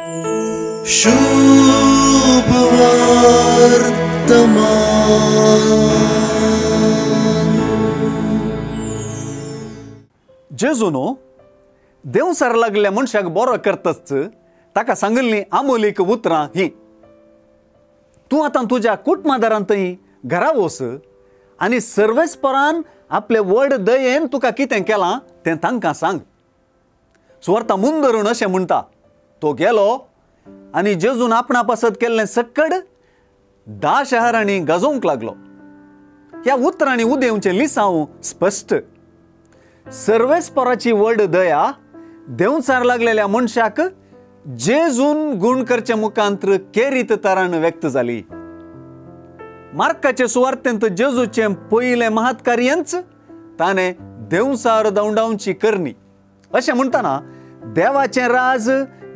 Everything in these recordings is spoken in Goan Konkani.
शुभ वर्तमान। जेजून देंवसार लागल्या मनशाक बरो करतच ताका सांगिल्लीं आमोलीक उतरां ही, तूं आतां तुज्या कुटुंबादारांत घरा वच आनी सर्वेस्परान आपले व्हड दयेन तुका कितें केलां तें तांकां सांग। सुवार्ता मुंदरून अशें म्हणटा, तो गेलो आनी जेजून आपणा पासत केल्लें सक्कड 10 शहरांनी गाजोवंक लागलो। ह्या उतरांनी उदेवचें लिसांव स्पश्ट। सर्वेस्पराची व्हड दया देंवचार लागलेल्या मनशाक जेजून गुण करचे मुखांत्र केरीत तरान व्यक्त जाली। मार्काचे सुवार्तेंत जेजूचें पयलें महत्कार्यंच ताणें देंवचार दवंडावची करणी। अशें म्हणटना देवाचें राज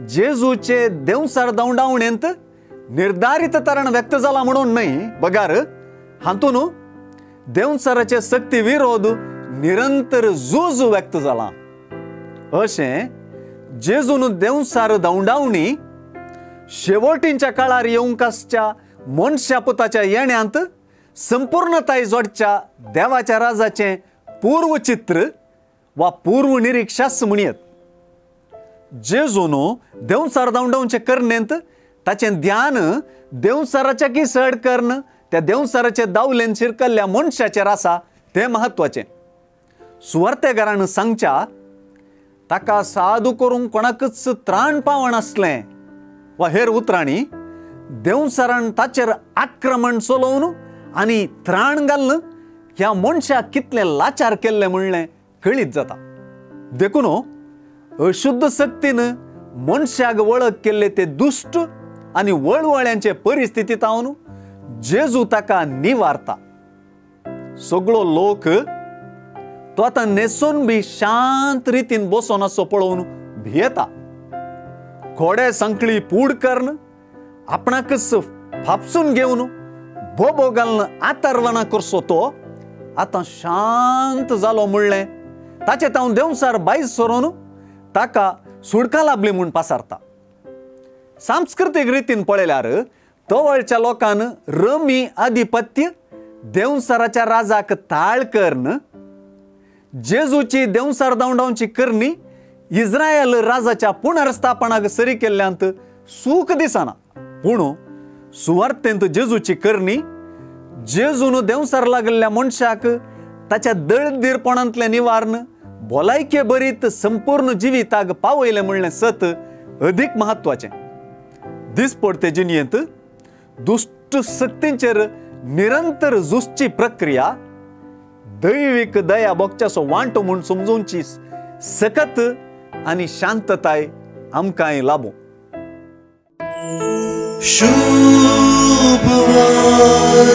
जेजूचे देंवचार दवंडावणेंत निर्धारीत तरान व्यक्त जाला म्हणून न्हय, बगार हातून देंवचाराचे सक्ती विरोध निरंतर झूज व्यक्त जाला। अशें जेजून देंवचार दवंडावणी शेवटींच्या काळार येवंक आसच्या मनशा पुताच्या येण्यांत संपूर्णताय जोडच्या देवाच्या राजाचें पूर्वचित्र वा पूर्व निरिक्षाच म्हणयत। जेजून देंवचार दवंडावचे करणेंत ताचें ध्यान देंवचाराच्या की सड कर्ण त्या देंवचाराचे दावलेन शिरकल्ल्या मनशाचेर आसा तें म्हत्वाचें। सुवार्तेकारान सांगच्या ताका सादू करूंक कोणाकच त्राण पावण आसलें वा हेर उतरांनी देंवचारान ताचेर आक्रमण चलोवन आनी त्राण घालून ह्या मनशाक कितलें लाचार केल्लें म्हणलें कळीत जाता। देखून अशुद्ध सक्तीन मनशाक वळख केल्ले ते दुश्ट आनी वळवळ्यांचे परिस्थितींत हांव जेजू ताका निवारता। सगळो लोक तो आतां न्हेसून बी शांत रितीन बसोन आसो पळोवन भियेता। घोडे सांकळी पूड करून आपणाकच फापसून घेवन बोबो घालून आतारवना करचो तो आतां शांत जालो म्हणलें ताचें तावन देंवचार भायर सरून ताका सुडका लाभली म्हूण पासारता। सांस्कृतीक रितीन पळयल्यार तवळच्या लोकान रमी आधिपत्य देंवचाराच्या राजाक ताळ करून जेजूची देंवचार दवंडावची करणी इस्रायल राजाच्या पुनर्स्थापनाक सरी केल्ल्यांत सूख दिसना। पूण सुवार्तेंत जेजूची करणी जेजून देंवचार लागल्ल्या मनशाक ताच्या दळदीरपणांतलें निवारण भलायके बरीत संपूर्ण जिविताक पावयलें म्हणलें सत अदीक म्हत्वाचें। दिसपडते जिणेंत दुश्ट सक्तींचेर निरंतर झुजची प्रक्रिया दैवीक दया भोगच्याचो वांटो म्हूण समजोवची सकत आनी शांतताय आमकांय लाबूं। शुभ वर्तमान।